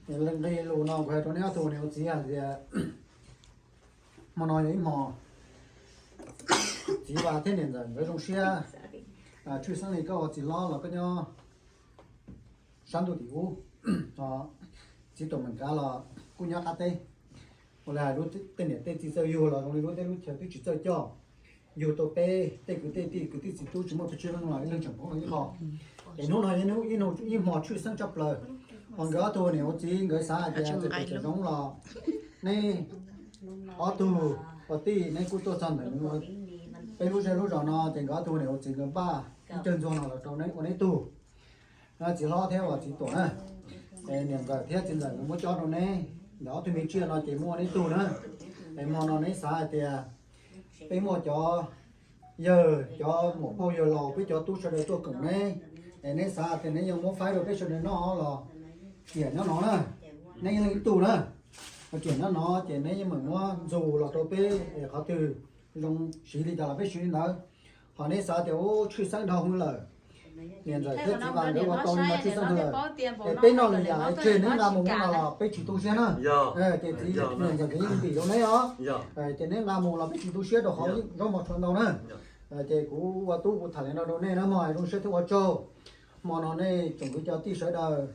Nqe lus no kuv hais rau neb ob tug niam ua txiv hais tias hmo no yog ib hmo txiv Vas thiab niam ntxawm nkawd zoo siab, tshwj xeeb li koj ua txiv hlob los koj nyob sab ntuj tim ub, txiv tuam Mees Kav los kuj nyob qab teb. Ua li hais lub tej niam tej txiv txawj yug los zoo li lub teb lub chaw twb tsis txawj coj, yug tau peb tej kwv tej tij kwv tij txiv tub tsis muaj pes tsawg leej los ib leeg tseem poob ib qho. Es hnub no yog ib hmo tshwj xeeb tshaj plaws, ho nkawd ob tug niam ua txiv nkawd xav hais tias txawm tseem zoo los neb ob tug ua tij neb kuj tuaj txog ntawm peb lub zej lub zos no ces nkawd ob tug niam ua txiv nkawd npaj ib cag ntxuag no los rau neb ua neb tug. Txiv hlob thiab ua txiv tuam na, niam ntxawm thiab txiv ntxawm nkawd muab cob rau neb ntawm ob tug me tsiaj no ces muaj neb tug na. Es hmo no neb xav hais tias peb muaj cov yawg cov muam phauj yawg laus peb cov tub sawv daws tuaj koom neb, es neb xav tias neb yuav muab faib rau peb sawv daws noj los ciam nyob no na, neb ib leeg ib tug na, ciam nyob no ces neb yeej meem muab ntxuag los rau peb es qhov twg zoo siv li cas los peb siv li ntawd. Ho neb xav tias ub tshwj xeeb dhau hwv lawm, niam ntxawm thiab txiv Vas nkawd ua tau li no tshwj xeeb hwv lawm, es peb noj lwm yam tseg neb nqa mus no los peb tsis tu siab na. Ces txiv niam ntxawm nkawd yeej ntim rau neb os, ces neb nqa mus los peb tsis tu siab rau qhov zaub mov tshuav ntau na. Ces kuv ua tub kuv tham li no rau nej na mog, zoo siab thiab ua tsaug. Hmo no nej tsoom kwv cov tij sawv daws,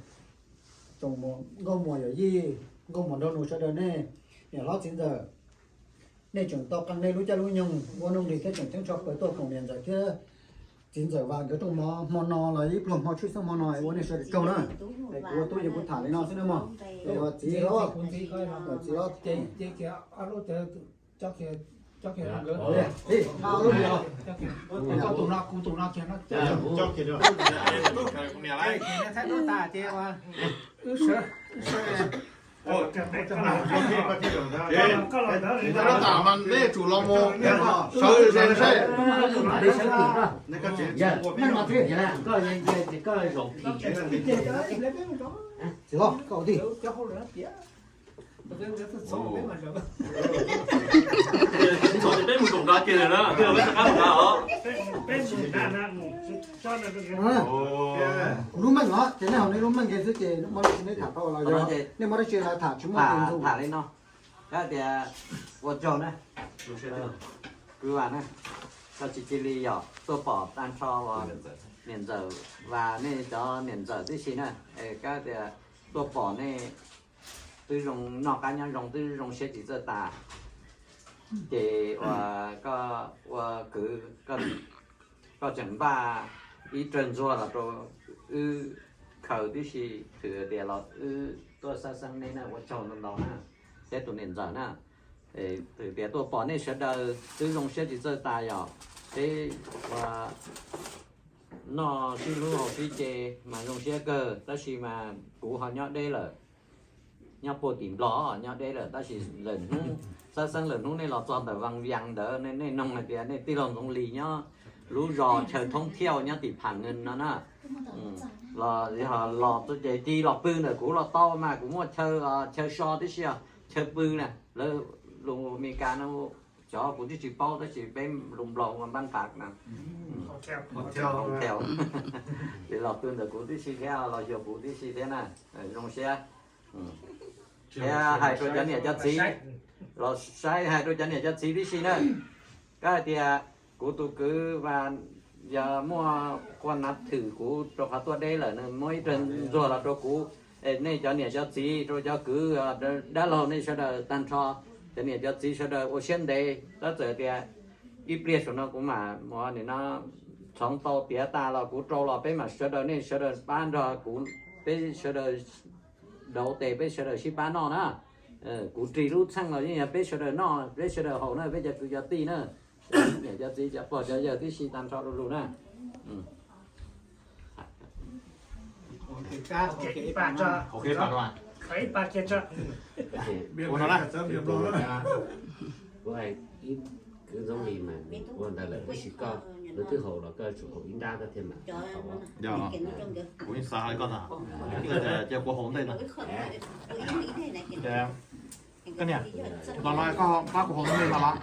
tsoom nkauj muam yawm yij, nkauj muam nraug nus sawv daws nej, niam hlob txiv ntxawm, nej tseem tau qee nej lub caij lub nyoog ua nuj nqis thiab tseem ceeb tshaj plaws tuaj koom niam ntxawm thiab txiv ntxawm Vas nkawd rooj mov hmo no los ib pluag hmo tshwj xeeb hmo no ua nej sawv daws tsaug na. Es kuv ua tub ces kuv tham li no xwb na mog. Es txiv hlob, txiv hlob, Tam mas nej tsum los mus sawv ze seb. Txiv hlob, koj ua tij. Peb mus nrog nrad kiag na, peb rov qab nrad os. Kuv lub meej os, ces nej haus nej lub meej kiag xwb ces muaj dab tsi nej tham tau los yog nej muaj dab tsi los tham tsis muaj tus ntxub. Tham li no, kab tias ua tsaug na, kwv Vas na, koj tsis cia li yog tuaj pom tag nrho uas niam ntxawm Vas nej cov niam ntxawm tib si na, es kab tias tuaj pom nej twb zoo noj qab nyob zoo twb zoo siab tsis txawj tas, ces ua, koj ua kwv, koj tseem npaj ib rawg ntxuag los rau wb khaws tib si, thwm tias los wb tuaj xab xeeb nej na, ua tsaug ntau ntau na, thiab tus niam ntxawm na. Thwm tias tuaj pom nej sawv daws twb zoo siab tsis txawj tas yog peb ua noj sib hlub haus sib ce mas zoo siab kawg, tab sis mas kuv ho nyob deb lawm, nyob puag tim Nplog nyob deb lawm, tab sis lawm hnub, xab xeeb lawm hnub nej los txog ntawm Vaj Vias ntawd, nej noog hais tias nej tij laug Ntxoov Lis nyob lub zos chaw thoob thiauj nyob tim Pham Nws no na, los, los ces cia los pw ntawm kuv los tau mas kuv muaj chaw, chaw so tib si, chaw pw na, lawv lus Amelikas no, cov kuv twb tsis paub tab sis peb lus Nplog ua npab nqav na, ces los pw ntawm kuv tib si thiab los xyuas kuv tib si thiab na, zoo siab. Thiab hais rau cov niam cov txiv, los saib hais rau cov niam cov txiv tib si na, kab hais tias kuv tus kwv Vas yog muaj quaj nav thwm kuv rau qhov tuaj deb lawm nws muab ib rawg ntxuag los rau kuv, es nej cov niam cov txiv rau cov kwv dab laug nej sawv daws tag nrho, cov niam cov txiv sawv daws ua siab ntev, tab txawm tias ib pliag saum no kuv mam ua nim no txhoov tau tiav tas los kuv rau los peb mam sawv daws nej sawv daws pab nrog kuv, peb sawv daws dauv tes peb sawv daws sib pab noj na. Kuv ris lub txheej los yeej yog peb sawv daws noj peb sawv daws haus na, peb cov kwv cov tij na, niam cov txiv cov pog cov yawg tib si tag nrho lu lug na. Ua no na. Kuv hais ib kwv Ntxoov Lis mas ua ntawd lawm tab sis koj, lawv twb haus los koj tsum haus ib nrab koj thiaj mam haus. Kuv yeej xav hais koj tas, ces kuv haus ntej ntag. Niam, los no koj pab kuv haus me mas los.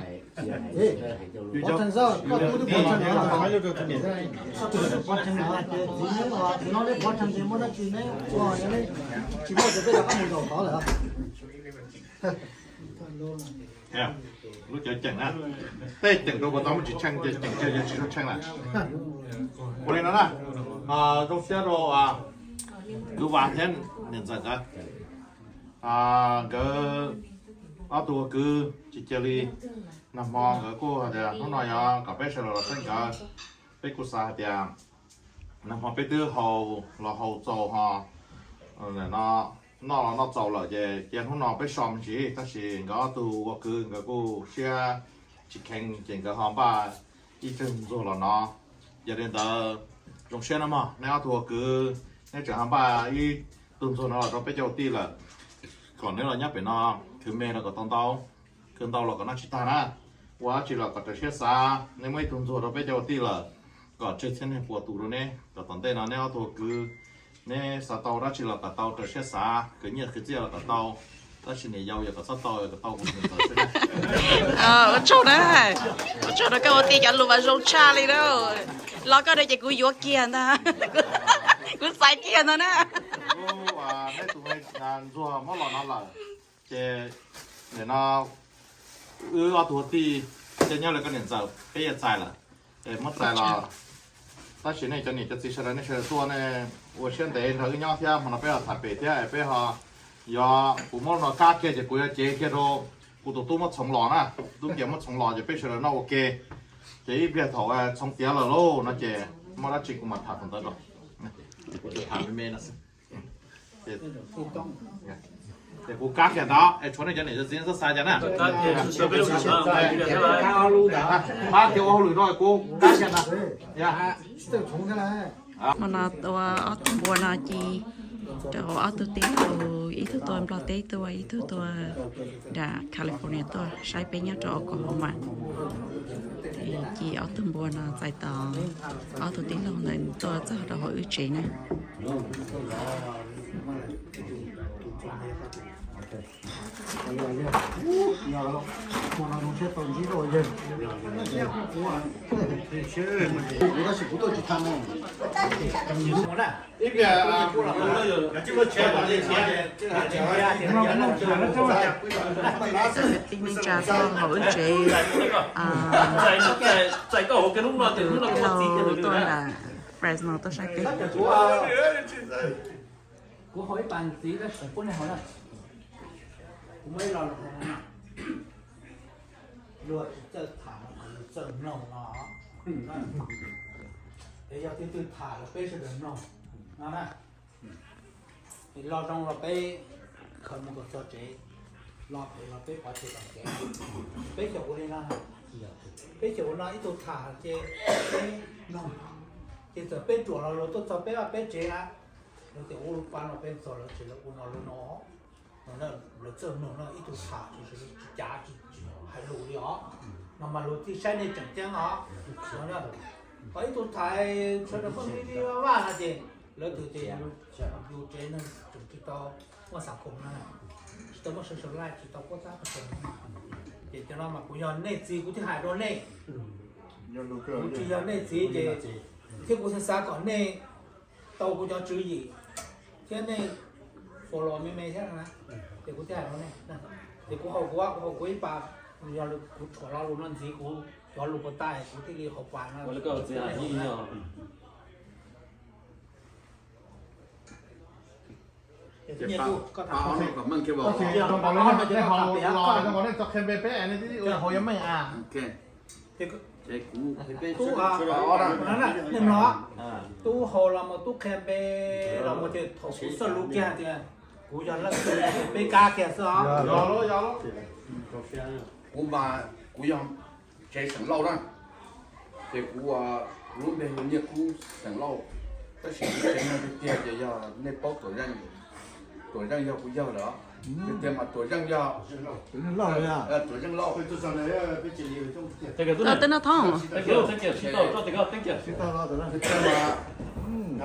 Lub cawv ceem na, tej ceem rau puas tau muaj tsis tsheej ces ceem kiag yog tsis sab tsheej lawm. Ua li no na, zoo siab rau kwv Vas thiab niam ntxawm nkawd, nkawd ob tug ua kwv tsis cia li. Nag hmo nkawd kuj hais tias hnub no yog kom peb sawv daws los saib nkawd. Peb kuj xav hais tias nag hmo peb twb haus los haus txaus ho, no, noj los noj txaus lawm ces cia hnub no peb so me ntsis, tab sis nkawd ob tug ua kwv nkawd kuj siab tsis kheev ces nkawd ho npaj ib tug ntxuag los no. Yog li ntawd zoo siab na mog, neb ob tug ua kwv neb tseem ho npaj ib tug ntxuag no los rau peb cov ua tij lawm, kom neb los nyob pem no khwv me los kom tau ntau, khwv ntau los kom noj tsis tag na. Ua dab tsi los kom raws siab xav, neb muaj ib tug ntxuag rau peb cov ua tij lawm, kom tseg txhiab niag puas tus rau neb, kom tom ntej no neb ob tug ua kwv neb xav tau dab tsi los kom tau raws siab xav, khwv nyiaj khwv txiaj los kom tau, tab sis niam yau yog kom txhob tau, kom tau kuv niam ntxawm xwb. Ua tsaug na, ua tsaug rau koj ua tij cov lus uas zoo tshaj li na. Los koj no ces kuv yuav kiag ntag, kuv txais kiag ntag na. Neb tus me ntxuag muab los no lawm ces nim no wb ob tug ua tij thiaj nyob li koj niam ntxawm peb yuav txais lawm, es muab txais los. Tab sis nej cov niam cov txiv sawv daws nej sawv daws tuaj nej ua siab ntev nrog wb nyob thiab, hmo no peb ho tham pem thiab es peb ho, yog kuv muab no kab kiag ces kuv yuav cev kiag rau kuv tus tub muab txhoov los na, tub kiag muab txhoov los ces peb sawv daws noj ua ke. Ces ib pliag thaum txhoov tiav lawm lauj no ces muaj dab tsi kuv mam tham thaum ntawd rau. Kuv tham me me no xwb. Ces kuv kab kiag ntawd es tshuav nej cov niam cov txiv txhob xav cas na. Pab kiag ua hauj lwm rau kuv kab kiag ntawd. Hmo no tua ob tug npua no ci rau ob tug tij laug, ib tug tuaj Nplog teb tuaj, ib tug tuaj nram California tuaj saib peb nyob rau Oklahoma. Ci ob tug npua no txais tos ob tug tij laug ntawd tuaj txog rau hauv wb tsev na. Tij neej tsa tuaj hauv wb tsev, tus tij laug tuaj nram Fresno tuaj saib peb. Kuv haus ib pas ntxiv tab sis kuv muab ib lo lus hais no, luag tsis txawj tham no, luag txawj mloog no. Es yog twg twg tham los peb sawv daws mloog no na. Los zoo los peb khaws mus kom txog tsev, los phem los peb pov tseg tom kev. Peb xyaum ua li no, peb xyaum ua no ib tug tham ces peb mloog, ces txawm peb ruam los luag tuaj txog peb vaj peb tsev na, luag tias ua lub pab no peb txog lawv tsev lawv ua no lawv no. Lawv txawj mloog no ib tug tham tsis cav tsis hais lus li os, no mas luag thiaj saib nej tseem ceeb os. Ho ib tug tham sawv daws pheej li li vaj vaj no ces lawv twb tias yus tsev neeg tseem tsis tau muaj xav khoom na, tsis tau muaj social life, tsis tau puab tab, ces cov no mas kuv yog nej txiv kuv thiaj hais rau nej, kuv tsis yog nej txiv ces thiab kuv thiaj xav kom nej tau kuv cov tswv yim thiab nej follow me me thiab na, ces kuv thiaj hais rau nej. Ces kuv haus kuv, kuv haus kuv ib pas, yog kuv tshuam lo lus no ntxiv kuv cov lus puas tag kuv thiaj li haus pas no. Tub, nej mloog, tub haus los mus tub qhia npe los mus ces thaum kuv txoj lus kiag tias kuv yog leej twg peb kab kiag xwb os. Kuv mas kuv yog tsev xeem Lauj na, ces kuv, kuv lub npe hu Nyiaj Kub xeem Lauj, tab sis kuv tsev neeg tiag tiag ces yog nej paub Tuam Zeej, Tuam Zeej yog kuv yawg lawm. Tiag tiag mas Tuam Zeej yog, Tuam Zeej Lauj. Tej no thoob. Tiag tiag mas Tuam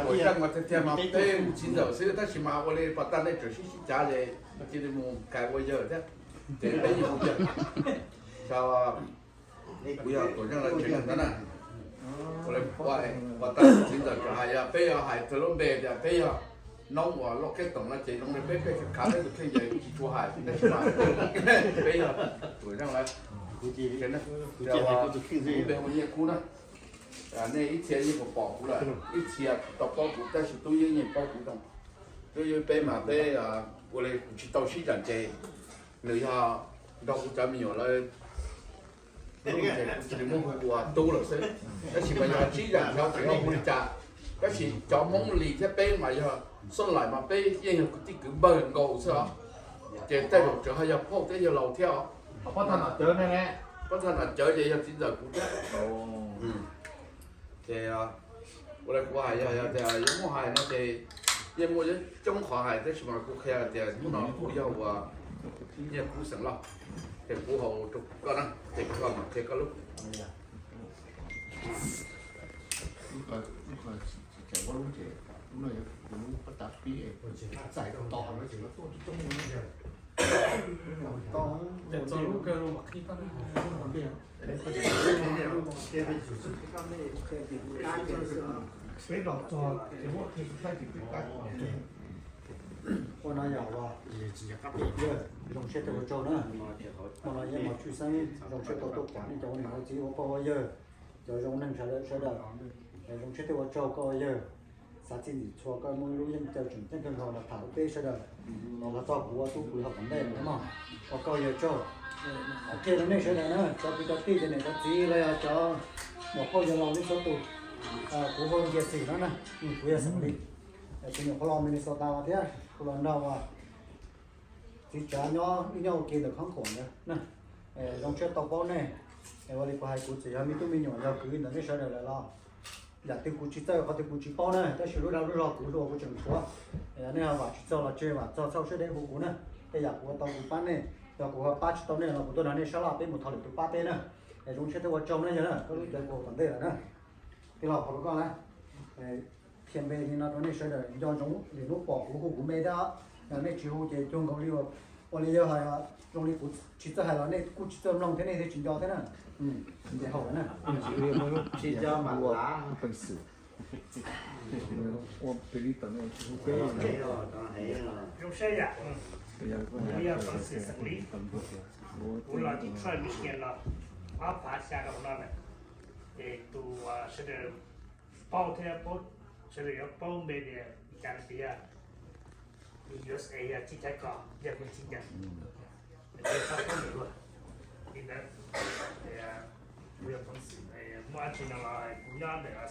Zeej mas tiag tiag mas peb txiv ntxawm xwb, tab sis mas ua li pas tag nej tseem sib sib cav ces cia li mus kais ua yawg thiab. Ces peb yeej hu tias, kuv yog Tuam Zeej lawv tsev neeg ntawd na. Ua li, ua tag txiv ntxawm tseem hais yog peb yog hais txog lub npe tias peb yog noob uas Lauj Kiab Toom no ces zoo li peb pheej khav peb tus kheej ces tsis tshua hais tab sis mas peb yog Tuam Zeej lawv tsev neeg. Lub npe hu Nyiaj Kub na. Nej ib txhia yeej pom kuv lawm, ib txhia tsis tau paub kuv tab sis Tub Yeeb yeej paub kuv zoo. Tub Yeeb peb mas peb ua li kuv tsis tau sib zam ces nws yog nrog kuv cov me nyuam lawv ua Tub lawm xwb. Tab sis mas yog sib zam tau tseem yog hu li cas, tab sis cov Hmoob Lis thiab peb mas yog Xub Lais mas peb yeej yog kwv tij kwv npawg nkaus xwb os. Ces tej zaum tseem ho yog phauj thiab yawg laus thiab os. Pab thaj nom cawv ne, pab thaj nom cawv ces yog txiv ntxawm kuv thiab. Ces ua li kuv hais, yog tias yuav muaj hais no ces yeej muaj coob qhov hais tab sis mas kuv qhia tias hnub no kuv yog uas Nyiaj Kub xeem Lauj, ces kuv hais rau koj na, ces koj mam qhia koj lub. Ua no yog, yawg, zoo siab thiab ua tsaug na. Hmo no yog hmo tshwj xeeb, zoo siab tau tuaj pom nej cov ua niam ua txiv ua pog ua yawg, cov zoo neeg sawv daws, zoo siab thiab ua tsaug koj ua yawg. Xav txij ntsim txhua koj muaj ib lub yeej caw tseem ceeb kawg nkaus los tham rau peb sawv daws, los txog kuv ua tub kuv yog tom ntej no, ua koj yawg tsaug. Qhia rau nej sawv daws na, cov kwv cov tij cov niam cov txiv los yog cov muam phauj yawg laus nej txhua tus, kuv hu Nkias Xim no na, kuv yog xeem Lis, kuv nyuam qhuav los Minnesota los thiab, kuv los nrog uas txiv tsav nyob, wb nyob ua ke ntawm khoob khuam ntawd na. Zoo siab tau paub nej. Ua li kuv hais kuv txawm yog me tub me nyuam yog kwv ntawm nej sawv daws lawm los yam twg kuv tsis txawj qhov twg kuv tsis paub na, tab sis lub dag lub zog kuv hluas kuv tseem tshuav. Nej ho vam tsis txog los tseg, vam txog txhawj siab deb hu kuv na. Tej yam kuv ua tau kuv pab nej, yog kuv ho pab tsis tau nej los kuv tuaj nrog nej sab laj peb mus thov lwm tus pab peb na. Zoo siab thiab ua tsaug na yawg na, koj lub caw kuv tom ntej lawm na. Tij laug, qhov rau koj na, qhia npe li no rau nej sawv daws nco ntsoov, lwm hnub pom kuv hu kuv npe thiab, yog nej tsis hu ces cuag nkaus li ua li yawg hais, zoo li kuv tsis txawj hais los nej kuj tsis txawj mloog thiab nej thiaj tsis nco thiab na. Ces haum na. Tsis nco mam lav. Zoo siab yam, kuv yog Fab Xwm xeem Lis, kuv los Detroit, Michigan los ob phav xya rau no lawm. Ces tus sawv daws paub thiab paub, sawv daws yuav paub npe tias cas tias U S A yog Txij Thaiv Kos, yog kuv txiv ntxawm. Kuv tsis paub nws luag li ntawd. Kuv yog Fab Xwm, muaj dab tsi no los kuv nyob ntawm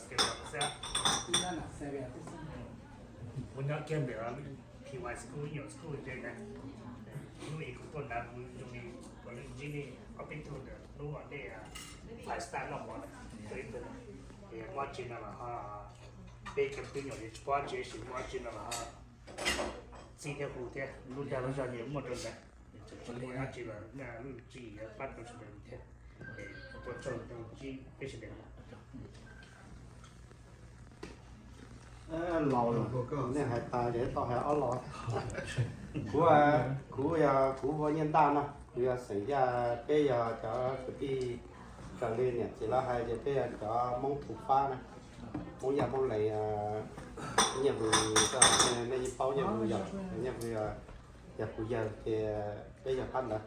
Seattle xwb. Kuv nyob kiag ntawm P Y School, ib nyuag school ntse ntawd. Hnub ib kuv tuaj nrad kuv zoo li ua leej ntsib nej ob peb tug ntawm hnub uas nej five star noj mov ntawd, muaj dab tsi no los ho, peb cov me tub me nyuam ces tsis paub dab tsi, tab sis muaj dab tsi no los ho txib thiab hu thiab, lub dag lub zog nyias muaj rau ntawd. Tsis muaj dab tsi los lub tswv yim yuav pab rau sawv daws thiab. Ua tsaug rau peb sawv daws. Laus lawm, nej hais tas ces tau hais ob los. Kuv, kuv yog, kuv hu ua Nyiaj Ntaj no, kuv yog xeem Yaj, peb yog cov kwv tij, raws li niam txiv lawv hais ces peb yog cov Hmoob Phu Fab na, Hmoob Yaj Hmoob Lees. Nyiaj Vwm, nej yeej paub Nyiaj Vwm yog, Nyiaj Vwm yog kuv yawg ces peb yog phab ntawd.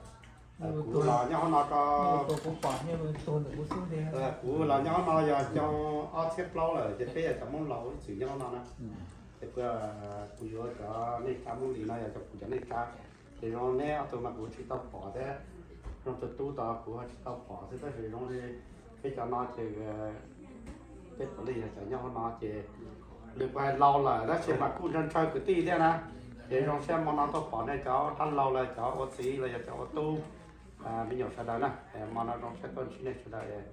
Kuv los nyob hauv no rau, kuv los nyob hauv no yog xyoo ob txhiab plaub lawm ces peb yog cov Hmoob laus ib txwm nyob hauv no na. Ces kuv yuav cov neej tsa Hmoob Lis no yog cov kuv cov neej tsa. Ces zoo neb ob tug mas kuv tsis tau pom thiab, zoo tus tub tod kuv ho tsis tau pom thiab, tab sis zoo li peb cov no ces peb puav leej yog cov nyob hauv no ces lwm kuv hais laus lawm tab sis mas kuj ntshaw ntshaw kwv tij thiab na. Ces zoo siab hmo no tuaj pom nej cov dab laug los cov ua txiv los yog cov ua tub, me nyuam sawv daws na. Hmo no zoo siab tuaj ntsib nej sawv daws.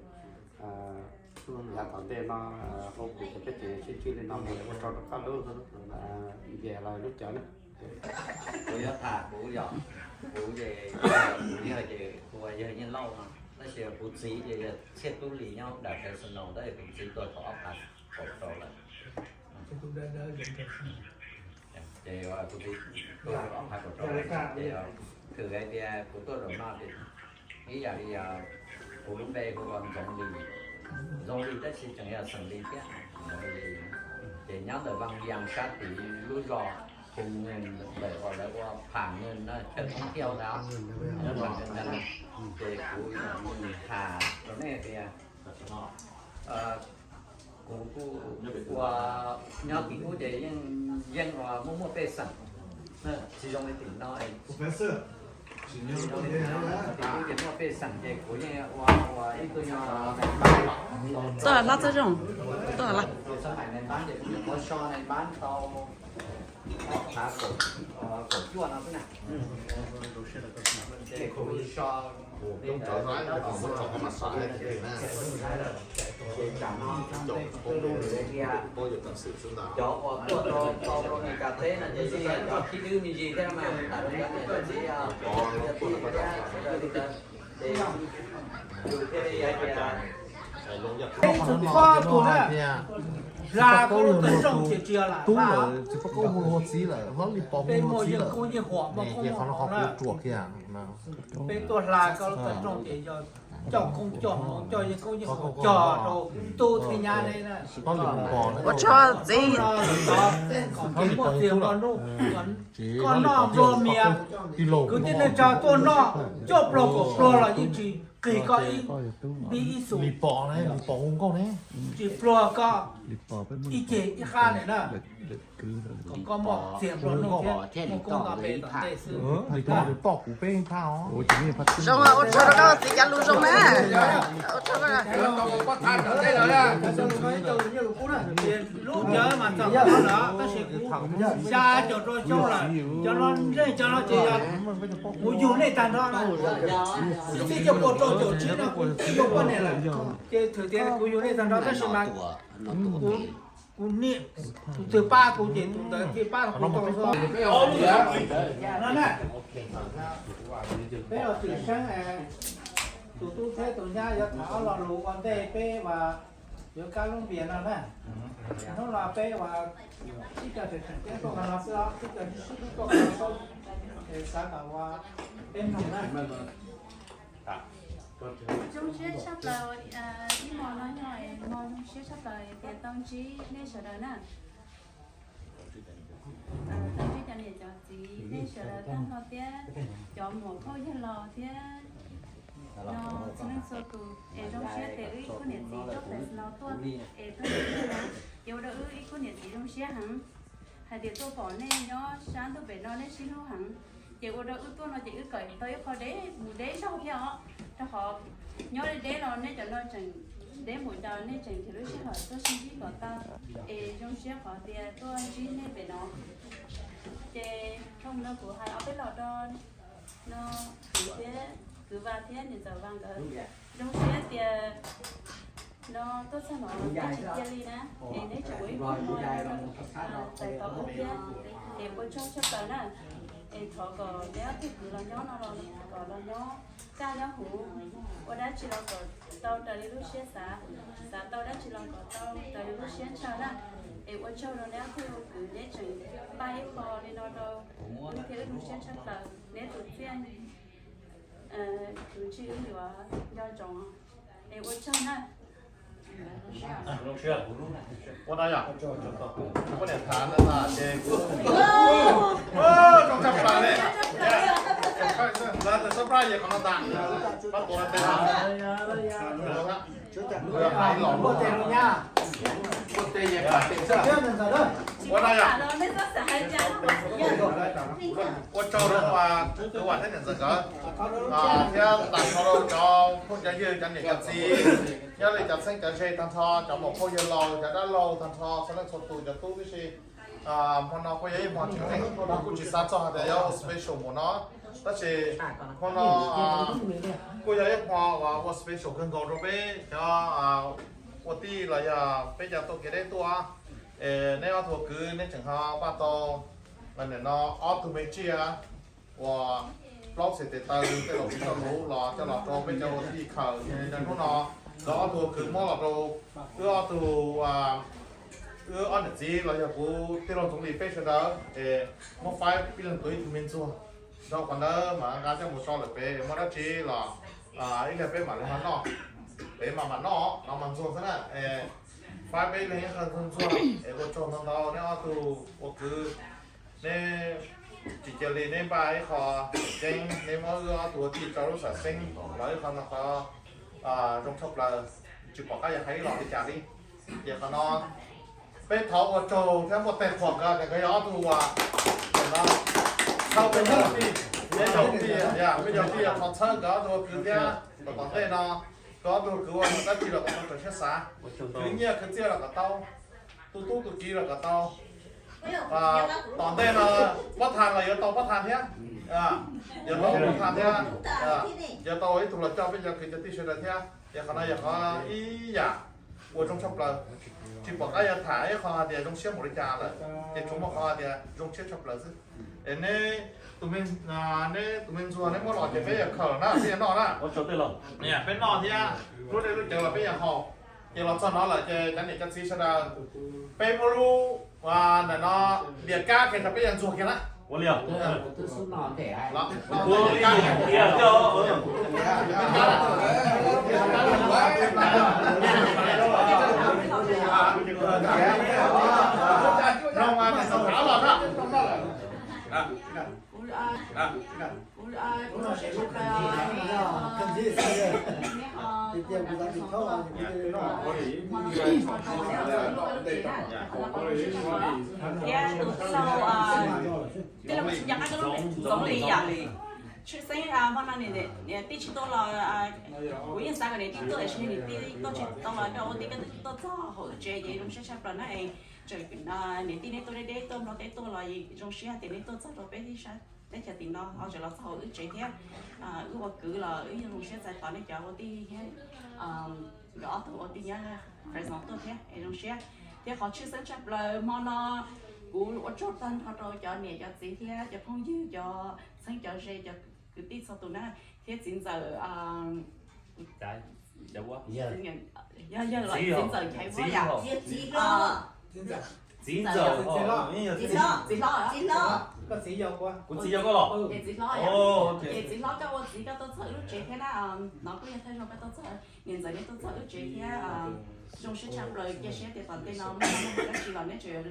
Yav tom ntej no, hauv kuv cov peb ces sib ntsib li no mus ua tsaug rau koj lub npe los lub cawv na. Kuv yuav tham kuv yog, kuv ces, kuv yog ces kuv ua yawg Nyiaj Lauj no, tab sis kuv txiv ces yog Txhiaj Tub Lis nyob dam Fresno, tab sis kuv txiv tuag thaum ob phav kaum rau lawm. Ces kuv txiv tuag thaum ob phav kaum rau lawm ces Hais tias kuv tuaj zaum no ces ib yam li kuv lub npe hu ua Ntxoov Lis, Ntxoov Lis tab sis tseem yog xeem Lis thiab. Ntxoov Lis, ces nyob ntawm Vaj Vias sab tid lub zos Phoo Nws, ntawm uas lawv ua Pham Nws no, chaw thoob thiaj ntawd, ces kuv tham rau nej tias kuv kuj ua nyob tim ub ces yeej ua muaj muaj pej xeem, tsis zoo li tim no. Tim ub ces muaj pej xeem ces kuv yeej ua ua ib tug nyob Txoj hla txoj zoo, txoj hla. Xab maim nais npab ces kuv yuav muab so nais npab tau thav kaum cuaj no xwb na. Ces kuv so ces tsam no cov uas tuaj rau tau rau Mes Kas teb no ces yeej yog cov khib dwb me ntsis thiab mas tam rau cov niam cov txiv cov tij thiab sawv daws li ntawd. Ces yus thiaj li hais tias Ib tug pab tuag na, hla koj lub tawm rooj ces tsis yog lam hla. Peb muaj yeej koob yeej huam muaj koob muaj huam na. Peb tuaj hla koj lub tawm rooj ces yog coj koob coj hmoov coj yeej koob yeej huam cog rau tub thiab nyab ne na. Ua tsaug txiv. Kom kev muaj txiag nplua nuj, koj noj nplua mias, kwv tij neej tsa tuaj noj cuaj pluag kaum pluag los yeej tsis qig koj ib xu. Tsis pluag koj ib ceg ib qab li na. Kom koj muaj txiag nplua nuj thiab muaj koob nto peb tom ntej xwb. Zoo, ua tsaug rau koj txiv, cav lus zoo na. Ua tsaug. Lub cawv mas txog qhov no lawm tab sis kuv xya caum rau xyoo lawm, cov no ntsej cov no ces yog kuv yug nej tag nrho na. Xib xib caum pua rau caum tsib no kuv twb yug poj niam lawm, ces thwm tias kuv yug nej tag nrho tab sis mas kuv niam, kuv twg pab kuv ces tus ntawd thiaj pab kuv tau xwb. No na, peb los tshwm seeb, tus tub thiab tus nyab yuav tham ob lo lus ua ntej peb uas yuav kab lub npias no na. Hnub no peb uas sib cog tseem tseem ceeb tuaj qhov no xwb os, sib cog sib hlub tuaj qhov no xwb, es xav kom ua peb mloog na. Zoo siab tshaj plaws, ib hmo no yog hmo zoo siab tshaj plaws tias tau ntsib nej sawv daws na. Tau ntsib cov niam cov txiv nej sawv daws tag nrho thiab cov muam phauj yawg laus thiab no txhua leej txhua tus, es zoo siab tias wb ib khub niam txiv tuaj pem no tuaj, es tuaj ntsib nej na, ces ua rau wb ib khub niam txiv zoo siab heev. Hais tias tuaj pom nej nyob sab ntuj pem no nej sib hlub heev, ces ua rau wb tuaj no ces wb kawm tau ib qho deb mus deb zaug thiab os, rau qhov nyob deb deb los nej cov no tseem deb mus cas nej tseem nrhiav lub sij hawm tuaj sib ntsib kom tau, es zoo siab qhov tias tuaj ntsib nej pem no. Ces dhau mus no kuv hais ob peb los rau no, kuv thiab kwv Vas thiab niam ntxawm Vas nkawd zoo siab tias no tuaj txog no nej tsis cia li na, es neb tseem ua ib hmo no txais tau wb thiab, es ua tsaug tshaj plaws na. Es thov kom neb ob tug kwv los nyob no los kom los nyob kaj nyob huv, ua dab tsi los kom tau raws li lub siab xav, xav tau dab tsi los kom tau raws li lub siab ntshaw na. Es ua tsaug rau neb ob tug kwv neb tseem pab ib qho li no rau wb thiab wb zoo siab tshaj plaws, neb tus txiaj tus ntsig wb yuav nco ntsoov. Es ua tsaug na. Ua no yog kuv niam tham no ces zoo tshaj plaws li. Lawv surprise qhov no tas, pab tuav tes no. Ua no yog ua tsaug rau kwv Vas thiab niam ntxawm nkawd, thiab tag nrho rau cov phooj cov ywg cov niam cov txiv nyob li cov txheeb cov ze tag nrho, cov muam phauj yawg laus, cov dab laug tag nrho, txhua leej txhua tus cov tub tib si. Hmo no kuj yog ib hmo tseem ceeb, kuv kuj tsis xav txog hais tias yuav ua special mus no, tab sis hmo no kuj yog ib hmo uas ua special kawg nkaus rau peb cov ua tij los yog peb cov tuaj kev deb tuaj. Es neb ob tug kwv neb tseem ho npaj tau nim no ob tug me tsiaj uas plaub txhais tes taw tej laus tsis tau lub los coj los rau peb cov ua tij khaws. Hnub no lawv ob tug kwv muab los rau wb ob tug, wb ob niam txiv los yog kuv tij laug Ntxoov Lis peb sawv daws es muab faib pib leeg tuav ib tug me ntxuag. Nrog qhov ntawd mas nqa coj mus tso lawm pem, muaj dab tsi los ib pliag peb mam li ho noj. Peb mas mam noj no mas ntxuag xwb na. Faib peb leeg ib qho ntxuag ntxuag es ua tsaug ntau ntau neb ob tug ua kwv. Neb tsis cia li neb npaj ib qho tseem ceeb, neb muab wb ob tug ua tij rau lub xam xeeb los ib qho no qhov zoo tshaj plaws, tsis pom qab yuav hais ib los li cas li. Ces qhov no peb thov ua tsaug thiab muaj tes qhuas nkawd tias nkawd yog ob tug uas no, txhawb peb cov tij, peb cov tij, peb cov tij thov txhawb nkawd ob tug ua kwv thiab kom tom ntej no nkawd ob tug ua kwv ua tau dab tsi los kom tau raws siab xav, khwv nyiaj khwv txiaj los kom tau, tu tub tu kiv los kom tau. Tom ntej no pob tha los yuav tau pob tha thiab, yuav tau pob tha thiab, yuav tau ib tug los coj peb cov kwv cov tij sawv daws thiab. Ces qhov no yog qhov ib yam uas zoo tshaj plaws, tsis pom qab yuav tham ib qho hais tias zoo siab npaum li cas lawm, ces tsuas muaj qhov hais tias zoo siab tshaj plaws xwb. Es neb tus me, neb tus me ntxuag neb muab los ces peb yuav khaws na, peb yuav noj na. Peb noj thiab, lub dej lub cawv los peb yuav haus. Ces los txog no lawm ces cov niam cov txiv sawv daws, peb muab lub ntawm no ntiav kab kiag rau peb yuav ntxuag kiag na. Ua li os. Thiab tus tij laug, tij laug Txoov Lis yom, tshwj xeeb hmo no niam tij tsis tuaj los, kuv yeej xav kom niam tij tuaj tiam sis niam tij tuaj tsis tau los rau ua tij, koj twb tuaj txog hauv wb tsev ces zoo siab tshaj plaws na. Tseem niam tij neb tuaj deb deb tuaj Nplog teb tuaj los zoo siab tias neb tuaj txog rau peb teb chaws tim no ho tseem los txog hauv wb tsev thiab. Wb ua kwv los wb yeej zoo siab txais tos nej cov ua tij thiab, nkawd ob tug ua tij nyob Fresno tuaj thiab es zoo siab. Thiab qhov tshwj xeeb tshaj plaws hmo no kuv ua tsaug tag nrho rau cov niam cov txiv thiab cov phooj ywg, cov txheeb cov ze, cov kwv tij txhua tus na, thiab txiv ntxawm, yog yawg los txiv ntxawm Nchaiv Vuab yom. Txiv ntxawm, txiv hlob, kuv txiv yog koj los? Txiv hlob, ces txiv hlob koj ua txiv koj tuaj txog wb lub tsev thiab na, no kuj yog thawj zaug koj tuaj txog, niam ntxawm neb tuaj txog wb tsev thiab. Zoo siab tshaj plaws, cia siab tias tom ntej no muaj dab tsi los neb tseem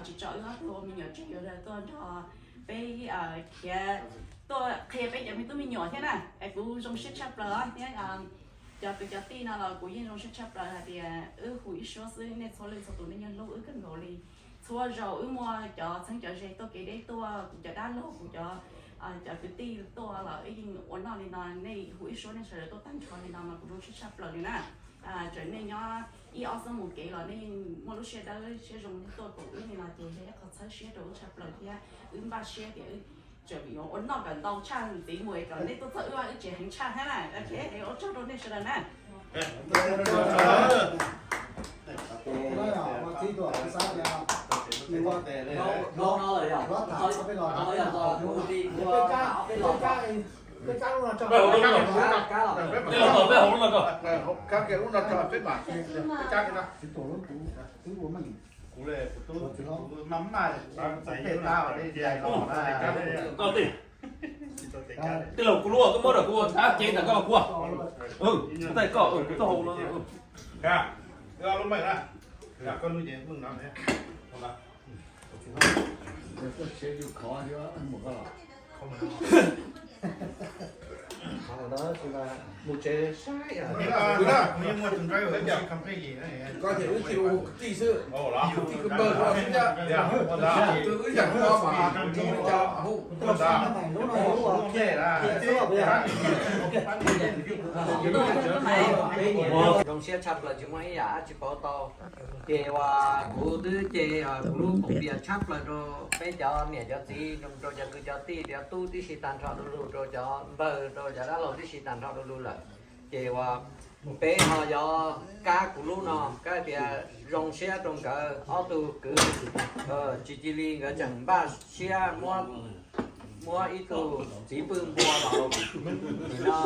tsis tso wb ob tug ua me nyuam tseg, yuav tuaj nrog peb khiav, tuaj qhia peb cov me tub me nyuam thiab na. Es kuv zoo siab tshaj plaws thiab. Cov kwv cov tij no los kuv yeej zoo siab tshaj plaws hais tias wb hu ib suab xwb, nej txhua leej txhua tus nej yeej hlub wb kawg nkaus li. Txhua zaus wb muaj cov txheeb cov ze tuaj kev deb tuaj, kuv cov dab laug, kuv cov, cov kwv tij tuaj los wb yeej ua noj li no, nej hu ib suab nej sawv daws tuaj tag nrho li no mas kuv zoo siab tshaj plaws li na. Txawm nej nyob ib ob xuab moos kev los nej muaj lub siab dawb siab zoo tuaj koom wb li no ces yog ib qho txhawb siab rau wb tshaj plaws thiab wb npaj siab tias tseem yuav ua noj kom ntau tshaj ntxiv mus kom nej tuaj txog wb, wb tsev heev tshaj thiab na. Ua tsaug rau nej sawv daws na. Kuv le, kuv tub, kuv maj maj txais ib lub no rau nej cais los na. Koj tij, tij laug kuv lub, koj muab rau kuv ua dab cev ntawm koj los kuv. Kuv taij koj, kuv tuaj hau no. Lub meej na, koj lub ces meej no. Mus tsev saib. Koj ces wb tij ua kwv tij xwb, kwv tij kwv npawg xwb thiab. Wb yam no mas hu li cas hu. Zoo siab tshaj plaws tsis muaj ib yam dab tsi pauv tau. Ces uas kuv twb ces kuv lub koom pias tshaj plaws rau peb cov niam cov txiv, rau cov kwv cov tij cov tub tib si tag nrho du lug, rau cov npawg rau cov dab laug tib si tag nrho du lug lawm. Ces uas peb ho yuav kab kuv lub no, kab tias zoo siab rau nkawd ob tug kwv, tsis cia li nkawd tseem npaj siab muab Muab ib tug txiv pw npua los, nim no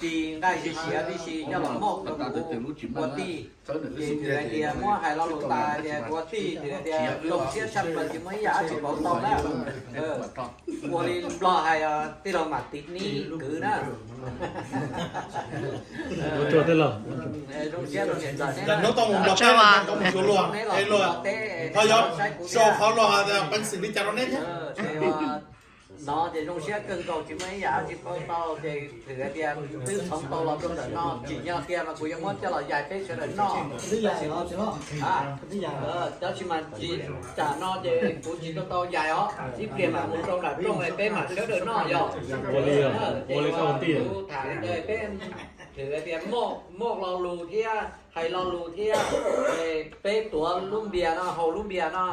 ci nqaij siav siav tib si coj los moj rau kuv ua tij. Ces nws hais tias muab hais lo lus tas tias kuv ua tij, ces hais tias zoo siab tshaj plaws tsis muaj ib yam dab tsi pauv tau na. Ua li Nplog hais, tij laug mam tiv nib kwv na. Ua tsaug tij laug. Zoo siab rau niam ntxawm neb. Hnub tau mus Nplog teb, tau mus xyuas luag, es luag ho yuav sau qhov luag hais tias peev xwm li cas rau neb thiab. No ces zoo siab kawg nkaus tsis muaj ib yam dab tsi pauv tau ces thwm hais tias twb txhoov tau los rau ntawm no, tsim nyog tias mas kuv yuav muab coj los yais peb sawv daws noj. Tab sis mas tsis, tam no ces kuv tsis tau tau yais os, ib pliag mam mus rau nram rooj peb mam sawv daws noj yog. Ua li, ua li koj ua tij. Kuv tham li ntawd peb thwm hais tias muaj lo lus thiab hais lo lus thiab, peb tuav lub npias no, haus lub npias no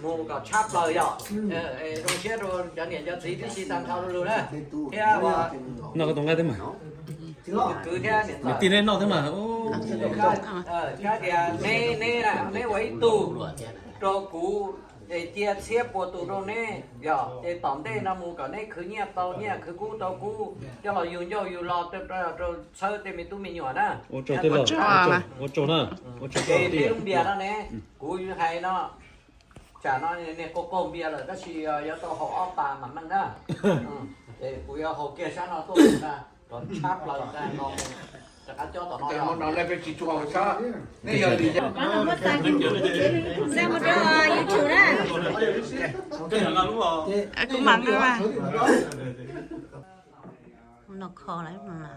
mus kom tshab plaws yog. Zoo siab rau cov niam cov txiv tib si tag nrho lus na, thiab noj koj tus nqaij thiab mas, kwv thiab niam ntxawm tij neb noj thiab mas. Kab tias neb, neb, neb ua ib tug rau kuv, es cia txhiab puas tus rau neb yog, ces tom ntej no mus kom neb khwv nyiaj tau nyiaj, khwv kub tau kub, coj los yug ncauj yug lo rau txhawb tej me tub me nyuam na. Ua tsaug tij laug, ua tsaug na. Ces neb lub npias no ne, kuv hais no, tsam no niag qaug qaug npias lawm tab sis yuav tau haus ob pas mam meej na. Ces kuv yuav haus kiag sab no tuaj ntag, kom tshab plaws ntag no, rov qab cob tom no. Kuv mam nqa, noj kho lawm no.